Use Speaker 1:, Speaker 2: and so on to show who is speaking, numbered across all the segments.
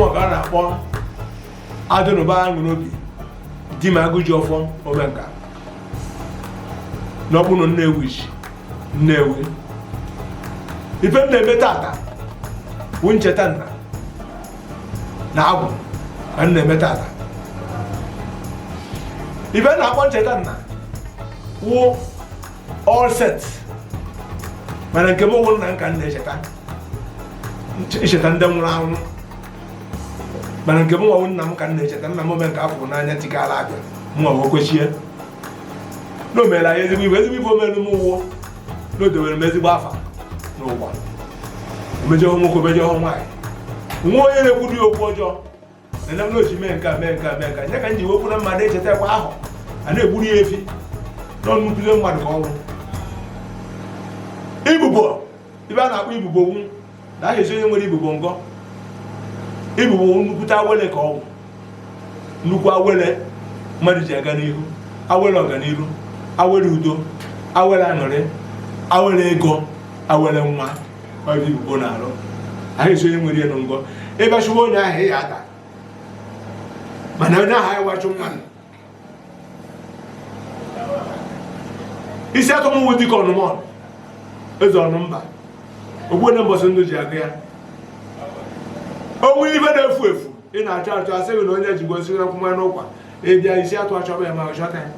Speaker 1: Ọmụnwa ka a na-akpọ Adịnụba Aṅụrụobi di m Agụjiọfọ Omenka n'ọkpụnụ Nnewi Nnewi. Ife m na-eme tata bụ ncheta nna na agwụ ka m na-eme tata. Ife m na-akpọ ncheta nna wụ all saints, mana nke m wụ nna m ka m na-echeta, ncheta ndị nwụrụ anwụ, mana nke m nwa nna m ka m na-echeta. Nna m Omenka afọ n'anya tikara abịa mụnwa wee kwechie na o mere anyị ezigbo ife. Ezigbo ife o mere m wụ na o dewere m ezigbo afa n'ụwa. Omejọhụ nwoke, omejọhụ nwaanyị, nwa onye na-ekwuru ya okwu ọjọọ na na oji mee nke a, mee nke a, mee nke a nye ka m ji wekwu na mmadụ echetakwa ahụ a na-egburu ya efi nọ nnukwute mmadụ ka ọnwụ. Ibubo, ibe a na-akpọ ibubo wu na aha esi onye nwere ibubo ngọ. Ibubo nnukwute awele ka ọnwụ, nnukwu awele mmadụ ji aga n'ihu, awele ọganihu, awele udo, awele aṅụrị, awele ego, awele nwa. Ọ bụ ibubo na-arụ aha esi onye nwere elu ngọ. Ịbịachụwa onye ahụ ị ya ada, mana onye ahụ anyị wachụ mmadụ isi atọmụwụ dịka ọnụmọn eze ọnụmba ogbuone mbọsị ndụ ji agụ ya. Onwe ife na-efu efu ị na-achọ achọ, asị gị na onye ji gosi na nkwụma n'ụkwa ịbịa isi atụ achọba ya ma ọ chọta ya.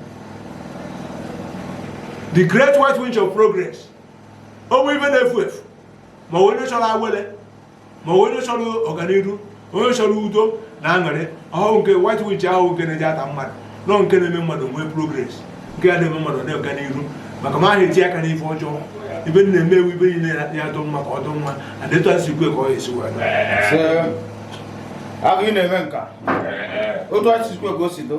Speaker 1: The great white winch of progress. Onwe ife na-efu efu, ma onye chọrọ awele, ma onye chọrọ ọganihu, onye chọrọ udo na aṅụrị ọhụụ, nke white witch ahụ nke na-eji ata mmadụ nọ, nke na-eme mmadụ nwee progress, nke ya na-eme mmadụ na-aga n'iru, maka ma ahụ eti aka n'ife ọjọọ. Ibe na-eme ewu ibe niile ya dụ mma ka ọ dụ mma and etu a si kwe ka ọ ga-esi wee dụ.
Speaker 2: Agụ ị na-eme nka otu a si kwe ka o si do.